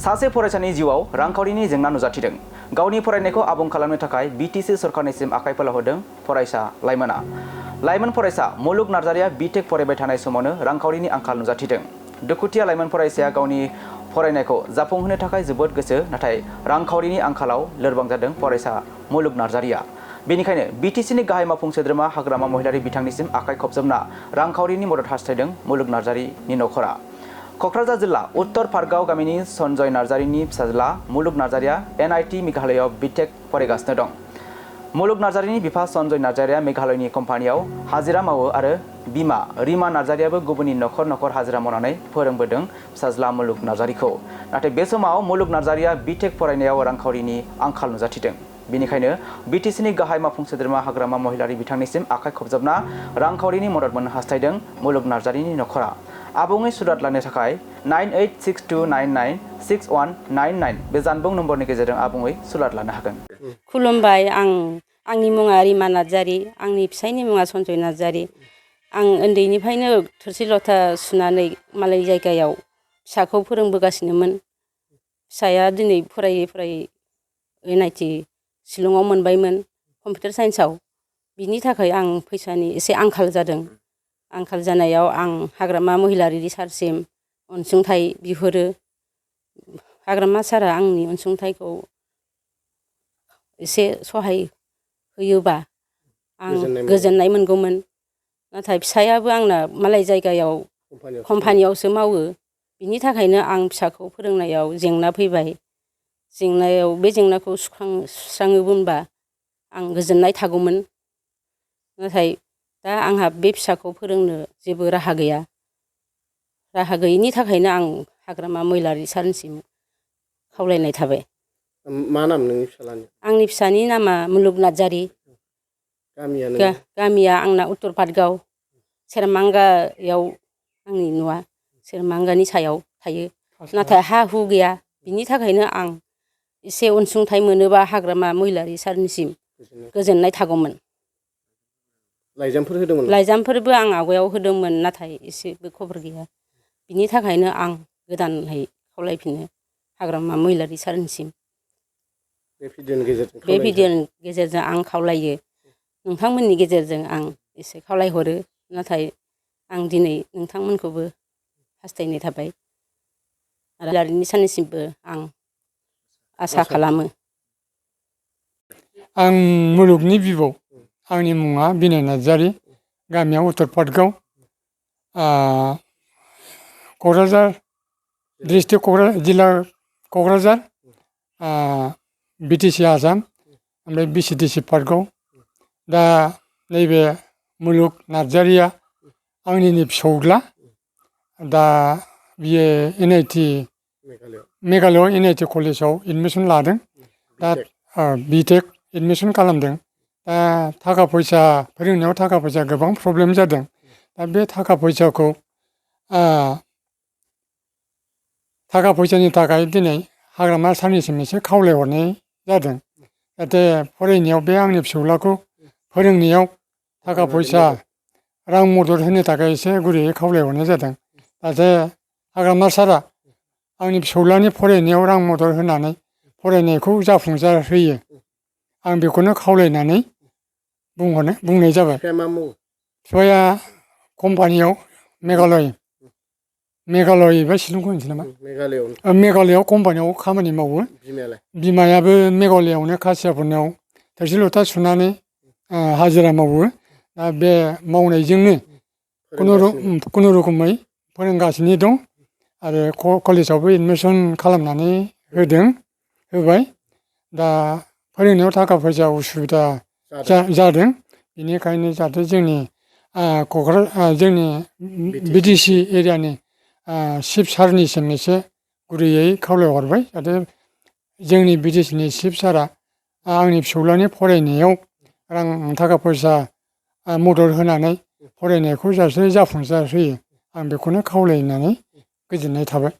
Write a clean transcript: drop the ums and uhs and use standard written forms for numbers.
सासे फरायसानि जिउआव रांखावरिनि जेंना नुजाथिदों। गावनि फरायनायखौ आबुं खालामनो थाखाय B.Tc सरकारनिसिम आखाइ फोलावहोदों फरायसा लाइमोना। लाइमोन फरायसा मुलुग नार्जारिया B.Tech फरायबाय थानाय समावनो रांखावरिनि आंखाल नुजाथिदों। दुखुथिया लाइमोन फरायसाया गावनि फरायनायखौ जाफुंहोनो थाखाय जोबोद गोसो, नाथाय रांखावरिनि आंखालाव लोरबां जादों फरायसा मुलुग नार्जारिया। बेनिखायनो B.Tcनि गाहाय मावफुं सोद्रोमा हाग्रामा महिलारि बिथांनिसिम आखाइ खबजबना रांखावरिनि मदद हास्थायदों मुलुग नार्जारिनि नखरा। क'क्राझार जिल्ला उत्तर पार्कगाव गामिनि सन्जय नार्जारिनि फिसाज्ला मुलुग नार्जारिया NIT मेघालयआव B.Tech फरायगासिनो दं। मुलुग नार्जारिनि बिफा सन्जय नार्जारिया मेघालयनि कम्पानियाव हाजिरा मावो आरो बिमा रिमा नार्जारियाबो गुबुननि नखर नखर हाजिरा मावनानै फोरोंबोदों फिसाज्ला मुलुग नार्जारिखौ। नाथाय बे समाव मुलुग नार्जारिया B.Tech फरायनायाव रांखावरिनि आंखाल नुजाथिदों। बेनिखायनो B.Tcनि गाहाय मावफुं सोद्रोमा हाग्रामा महिलारि बिथांनिसिम आखाइ खबजबना रांखावरिनि मदद मोननो हास्थायदों मुलुग नार्जारिनि नखरा। आबुङै सुलाद लानो थाखाय 9862996199 बे जानबुं नम्बरनि गेजेरजों आबुङै सुलाद लानो हागोन। खुलुमबाय, आंनि मुङा रिमा नार्जारि, आंनि फिसायनि मुङा सन्जय नार्जारि। आं उन्दैनिफ्रायनो थोरसि लथा सुनानै मालाय जायगायाव फिसाखौ फोरोंबोगासिनोमोन। फिसाया दिनै फरायै फरायै NIT शिलंआव मोनबायमोन कम्पिउटार साइन्सआव। बिनि थाखाय आं फैसानि एसे आंखाल जादों। आंखाल जानायाव आं हाग्रामा महिलारि सारसिम अनसुंथाइ बिहरो। हाग्रामा सारा आंनि अनसुंथाइखौ एसे सहाय होयोबा आं गोजोननाय मोनगौमोन। नाथाय फिसायाबो आंना मालाय जायगायाव कम्पानियावसो मावो। बिनि थाखायनो आं फिसाखौ फोरोंनायाव जेंना फैबाय। बे जेंनाखौ सुस्राङोमोनबा आं गोजोननाय थागौमोन। नाथाय दा आंहा बे फिसाखौ फोरोंनो जेबो राहा गैया। राहा गैयिनि थाखायनो आं हाग्रामा महिलारि सारनिसिम खावलायनाय थाबाय। मा नाम नोंनि फिसालानि? आंनि फिसानि नामा मुलुग नार्जारि। गामिया आंना उत्तर पार्कगाव, सेरमांगायाव आंनि न'आ सेरमांगानि सायाव थायो। नाथाय हा हु गैया। बिनि थाखायनो आं एसे अनसुंथाइ मोनोबा हाग्रामा महिलारि सारनिसिम गोजोननाय थागौमोन। लाइजामफोर होदोंमोन? लाइजामफोरबो आं आवगायाव होदोंमोन, नाथाय एसेबो खबर गैया। बिनि थाखायनो आं गोदानहै खावलायफिनो हाग्रामा महिलारि सारनिसिम। बे भिडिअ'नि गेजेरजों आं खावलायो। नोंथांमोननि गेजेरजों आं एसे खावलायहरो। नाथाय आं दिनै नोंथांमोनखौबो हास्थायनाय थाबाय आरो महिलारि सारनिसिमबो आं आसा खालामो। आं मुलुगनि बिबौ, आंनि मुङा बिनाय नार्जारि, गामिया उत्तर पार्कगाव, क'क्राझार डिस्ट्रिक्ट जिल्ला क'क्राझार, B.Tc आसाम, ओमफ्राय B.C पार्कगाव। दा नैबे मुलुग नार्जारिया आंनिनो फिसौज्ला। दा बियो मेघालयआव NIT कलेजाव एडमिसन लादों। दा B.Tech एडमिसन खालामदों। दा थाखा फैसा फोरोंनायाव थाखा फैसा गोबां प्रब्लेम जादों। दा बे थाखा फैसानि थाखाय दिनै हाग्रामा सारनिसिम एसे खावलायहरनाय जादों। जाहाथे फरायनायाव बे आंनि फिसौलाखौ फोरोंनायाव थाखा फैसा रां मदद होनो थाखाय एसे गुरैयै खावलायहरनाय जादों। जाहाथे हाग्रामा सारा आंनि फिसौलानि फरायनायाव रां मदद होनानै फरायनायखौ जाफुंसार होयो। आं बेखौनो खावलायनानै बुंनाय जाबाय। बिफाया कम्पानियाव मेघालय एबा शिलंखौ होनसै नामा? मेघालयआव कम्पानियाव खामानि मावो। बिमायाबो मेघालयआवनो खासियाफोरनाव थोरसि लथा सुनानै हाजिरा मावो। दा बे मावनायजोंनो खुनुरुखुमै फोरोंगासिनो दं आरो कलेजावबो एडमिसन खालामनानै होबाय। दा फोरोंनायाव थाखा फैसा उसुबिदा जादों। बेनिखायनो जाहाथे जोंनि B.Tc एरियानि चिफ सारनिसिम एसे गुरैयै खावलायहरबाय। जाहाथे जोंनि B.Tcनि चिफ सारा आंनि फिसौलानि फरायनायाव थाखा फैसा मदद होनानै फरायनायखौ जाफुंसार होयो। आं बेखौनो खावलायनानै गोजोननाय थाबाय।